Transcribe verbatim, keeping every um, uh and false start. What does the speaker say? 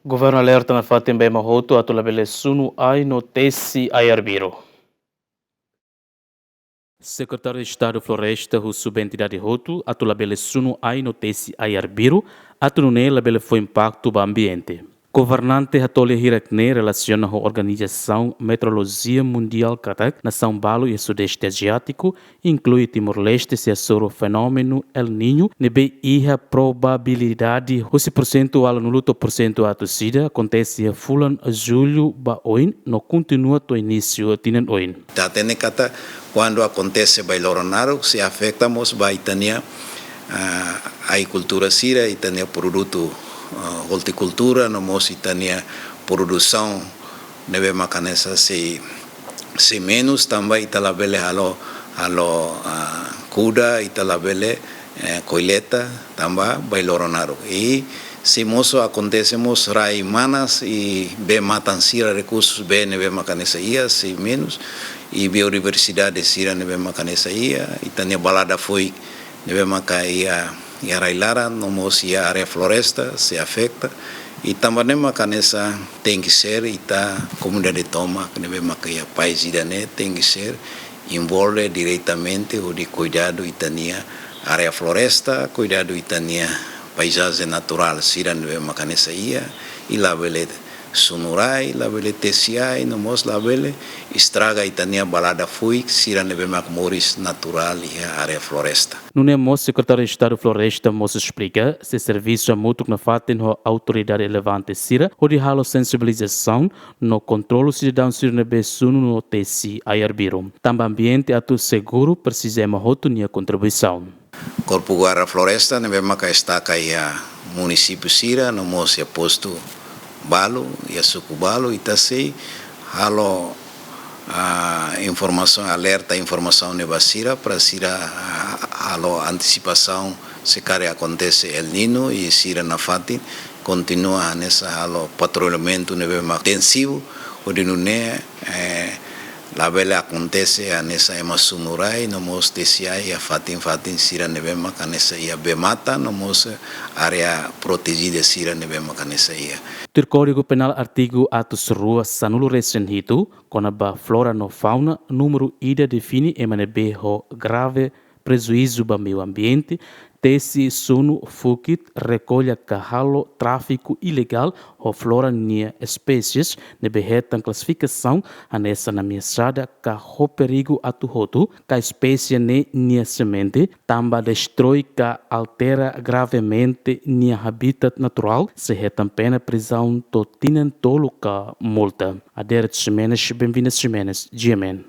Governu alerta nafatin ba ema hotu atu labele sunu ai no tesi ai arbiru. Sekretáriu Estadu Floresta husu ba entidade hotu atu labele sunu ai no tesi ai arbiru, atu nune'e labele fó impaktu ba ambiente. Governante hato'o lia hirak-ne'e relasiona ho Organizasaun Meteorolojia Mundiál katak nasaun balu iha Sudeste Aziátiku, inklui Timor-Leste, sei hasoru fenómenu El Niño, ne'ebé iha probabilidade husi porsentu ualunulu to'o porsentu atus ida, akontese iha fulan Jullu ba oin no kontinua to'o inísiu tinan oin. Ita hatene katak kuandu akontese ba ai-loron naruk, sei afeta mós ba ita-nia, ah, agrikultura sira, ita-nia produtu, ah, ortikultura, no mós ita-nia produsaun ne'ebé maka hanesan sei, sei menus, tanba ita labele halo, halo, ah, kuda, ita labele, eh, kolleita, tanba ba ai-loron naruk. I sei mosu akontese mós rai manas i bee-matan sira, rekursus bee ne'ebé maka hanesan iha, sei menus, i biodiversidade sira ne'ebé maka hanesan iha, ita-nia balada foik ne'ebé maka iha, iha rai-laran, no mós iha área floresta, sei afeta. I tanba ne'e maka hanesan tenke ser ita komunidade tomak ne'ebé maka iha país ida-ne'e, tenke ser envolve diretamente hodi kuidadu ita-nia área floresta, kuidadu ita-nia paizajen naturál sira ne'ebé maka hanesan iha, i labele sunu rai, labele tesi ai, no mós labele estraga ita-nia balada foik sira ne'ebé mak moris naturál iha área floresta. Nune'e mós Sekretáriu Estadu Floresta mós esplika, sei servisu hamutuk nafatin ho autoridade relevante sira, hodi halo sensibilizasaun no kontrolu sidadaun sira ne'ebé sunu no tesi ai arbiru. Tanba ambiente atu seguru, presiza ema hotu nia kontribuisaun. Korpu Guarda Floresta ne'ebé maka estaka iha munisípiu sira, no mós iha postu balu, iha suku balu, ita sei halo, ah, informasaun, alerta informasaun ne'e ba sira, para sira, ah, halo antisipasaun se karik akontese El Niño, i sira nafatin kontinua hanesan halo patrullamentu ne'ebé mak intensivu, hodi nune'e, eh, labele akontese hanesan ema sunu rai, no mós tesi ai iha fatin-fatin sira ne'ebé mak hanesan iha bee-matan, no mós área protejida sira ne'ebé mak hanesan iha. Tuir Kódigu Penál artigu atus rua sanulu-resin-hitu, kona-ba flora no fauna, númeru ida define ema ne'ebé ho grave prejuízu ba meiu ambiente, tesi, sunu, fukit, rekolla ka halo tráfiku ilegál ho flora nia espésies ne'ebé hetan klasifikasaun hanesan ameasada ka ho perigu atu hotu, ka espésie ne'e nia semente, tanba destroi ka altera gravemente nia habitat naturál, sei hetan pena prizaun to'o tinan tolu ka multa. Adérito Ximenes, Benvinda Ximenes, G M N.